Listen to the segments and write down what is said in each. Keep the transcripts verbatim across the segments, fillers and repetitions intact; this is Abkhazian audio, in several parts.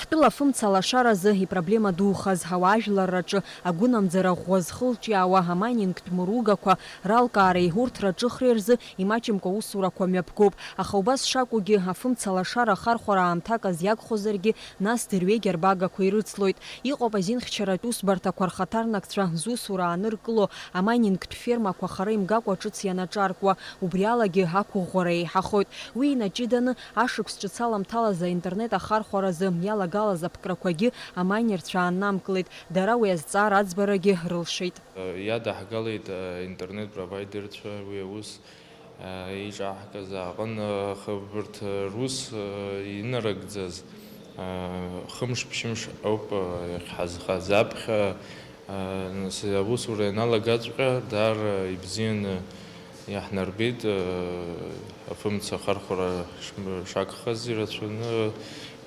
Ҳтәыла афымца алашаразы ипроблема духаз, ауаажәларраҿы агәынамӡара ӷәӷәа зхылҿиаауа амайнингтә мыругақәа ралкаареи урҭ раҿыхреи рзы имаҷымкәа усурақәа мҩаԥгоуп. Аха убас шакәугьы, афымца алашара ахархәара аамҭак азиагхозаргьы, нас дырҩегь арбагақәа ирыцлоит. Иҟоуп азинхьчаратә усбарҭақәа рхаҭарнакцәа зусура ааныркыло, амайнингтә фермақәа хара имгакәа ҿыц ианаҿаркуа, убри алагьы ақәыӷәӷәара еиҳахоит. Уи инаҷыданы, ашықәс ҿыц аламҭалаз аинтернет ахархәаразы иалагалаз аԥкрақәагьы амайнерцәа ааннамкылеит, дара уи азҵаара аӡбарагьы рылшеит. Иадаҳгалеит аинтернет провайдерцәа уи аус еиҿаҳкыз аҟын, аха убарҭ рус инарыгӡаз хымш-ԥшьымш ауп иахьҳазхаз. Аԥхьа Нас аусура ианалагаҵәҟьа, даара ибзианы иаҳнарбеит, афымца ахархәара шагхаз ирацәаны,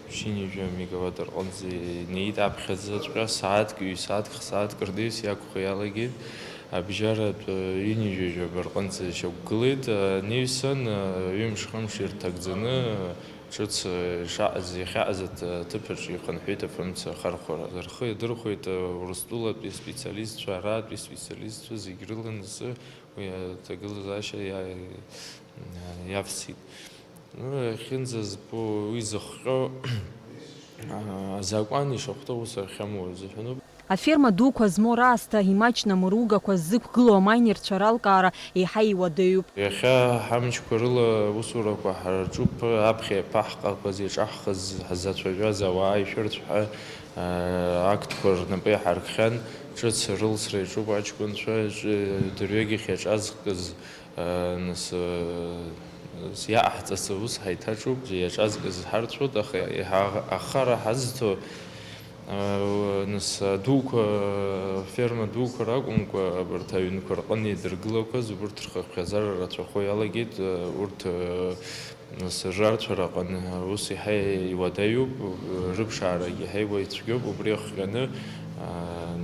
ԥшьынҩажәа мегаватт рҟынӡа инеит, аԥхьаӡаҵәҟьа сааҭк, ҩ-сааҭк, х-сааҭк рнаҩс иақәхо иалагеит, абжьаратә ҩынҩажәа жәаба рҟынӡа ишьақәгылеит, анаҩсан, ҩымш-хымш ирҭагӡаны, Ҿыц, э, ишаҟаз, иахьаҟаз аҭ-, аҭыԥаҿ ихынҳәит афымца ахархәара. Рхы иадырхәеит, э, Урыстәылатәи аспециалистцәа, аратәи аспециалистцәа зегь рыланысы уи аҭагылазаашьа иа-, иавсит. Ну, иахьынӡазбо уи зыхҟьо, а, азакәан ишахәҭоу ус ахьамоу азыҳәаноуп. Аферма дуқәа змоу раасҭа имаҷны амыругақәа ззықәгылоу амайнерцәа ралкаара еиҳа иуадаҩуп. Иахьа ҳамчқәа рыла аусурақәа ҳарҿуп, аԥхьа иаԥаҳҟақәаз иаҿаҳхыз ҳзацәажәаз ауаа ишәырҭ ҳәа, аа, актқәа рнапы иаҳаркхьан, ҿыц рылсра иаҿуп аҷкәынцәа, ҿ-, дырҩегьых иаҿазкыз Нас, э, иаҟаҳҵаз аус ҳаиҭаҿуп, иаҿазкыз ҳарцәоит, аха иҳа-, ахара ҳазҭо, э, нас, адуқәа, аферма дуқәа ракәымкәа, абарҭ аҩнқәа рҟны идыргылақәаз, убырҭ рхыԥхьаӡара рацәахо иалагеит, э, урҭ, э, нас, рарцәара аҟны аус иаҳа иуадаҩуп, э, рыԥшаарагьы иаҳа иуаҩцәгьоуп, убри ахҟьаны, э,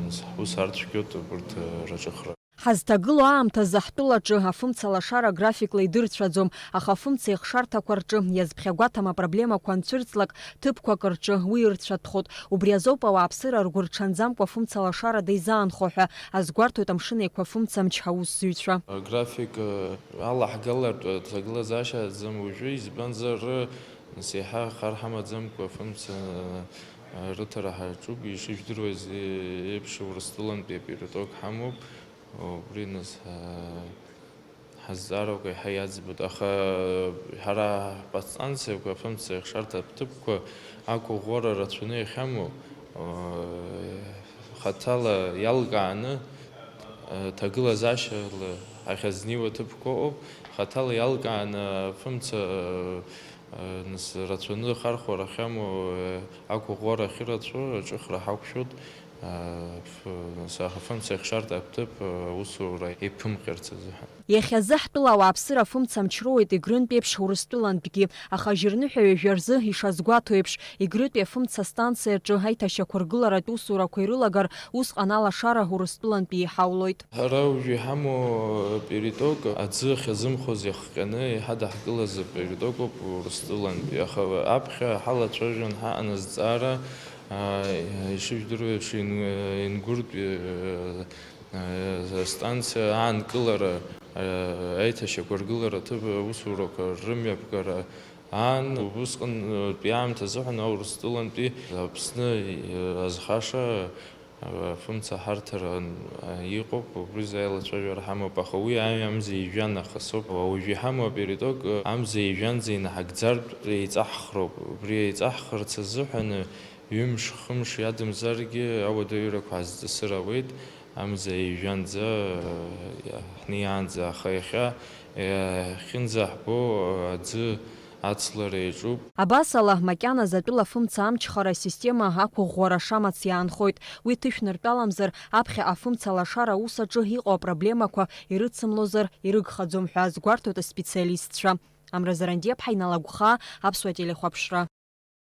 нас, ҳус арцәгьоит убырҭ, э, раҿыхра. Ҳазҭагылоу аамҭазы ҳтәылаҿы афымца лашара графикла идырцәаӡом, аха афымца еихшарҭақәа рҿы иазԥхьагәаҭам апроблемақәа анцәырҵлак, ҭыԥқәак рҿы уи ырцәатәхоит. Убри азоуп ауааԥсыра ргәырҽанӡамкәа афымца лашарада изаанхо ҳәа азгәарҭоит Амшын Еиқәа афымца амч аусзуҩцәа. Аграфик, э, алаҳгалартә ҭагылазаашьа аӡам уажәы, избанзар, нас, еиҳа хар ҳамаӡамкәа афымца, э, рыҭара ҳаҿуп, ишыжәдыруаз, э, еиԥш, Урыстәылантәи апериток ҳамоуп. Убри нас, ҳазҵаарақәа еиҳа иаӡбоит, аха ҳара ҳподстанциақәа, афымца еихшарҭа аҭыԥқәа ақәыӷәӷәара рацәаны иахьамоу, хаҭала иалкааны, ҭагылазаашьала ахьазнеиуа аҭыԥқәа ыҟоуп, хаҭала иалкааны афымца, нас, рацәаны ахархәара ахьамоу, ақәыӷәӷәара ахьырацәоу аҿыхра ҳақәшәоит. Аф-, афымца еихшартә аҭыԥ аусура еиԥымҟьарц азыҳәан. Иахьазы ҳтәыла ауааԥсыра афымца амч роуеит Егрынтә еиԥш Урыстәылантәгьы, аха ажьырныҳәа ҩажәа рзы ишазгәаҭо еиԥш, Егрытәи афымца станциаҿы аиҭашьақәыргыларатә усурақәа ирылагар, усҟан алашара Урыстәылантәи иҳаулоит. Ҳара уажәы иҳамоу апериток аӡы ахьазымхоз иахҟьаны иҳадаҳкылаз аперитокуп Урыстәылантәи, аха аԥхьа ҳалацәажәон ҳаҟан азҵаара, аа, ишыжәдыруа еиԥш, Ин-, Ингуртәи, аа, астанциа аанкылара, аа, аиҭашьақәыргылара аҭыԥ аусурақәа рымҩаԥгара аан, убысҟантәи аамҭазыҳәан Урыстәылантәи Аԥсны, аа, азхаша Афымца ҳарҭаран иҟоуп, убри заа еилацәажәара ҳамоуп, аха уи аҩ-, амза ижәҩан нахыс ауп. Уажәы иҳамоу апериток амза ижәҩанӡа инаҳагӡартә еиҵаҳхроуп. Убри еиҵаҳхырц азыҳәан ҩымш-хымш иадамзаргьы ауадаҩрақәа ҳазҵысыр ауеит, амза ижәҩанӡа ҳнеиаанӡа, аха иахьа иахьынӡаҳбо аӡы ацлара иаҿуп. Абасала, макьаназы атәыла афымца амчхара асистема ақәыӷәӷәара шамац иаанхоит. Уи ҭышәныртәаламзар, аԥхьа афымца лашара аус аҿы иҟоу апроблемақәа ирыцымлозар ирыгхаӡом ҳәа азгәарҭоит аспециалистцәа. Амра Зарандиаԥҳа, Инал Агәхаа, Аԥсуа телехәаԥшра.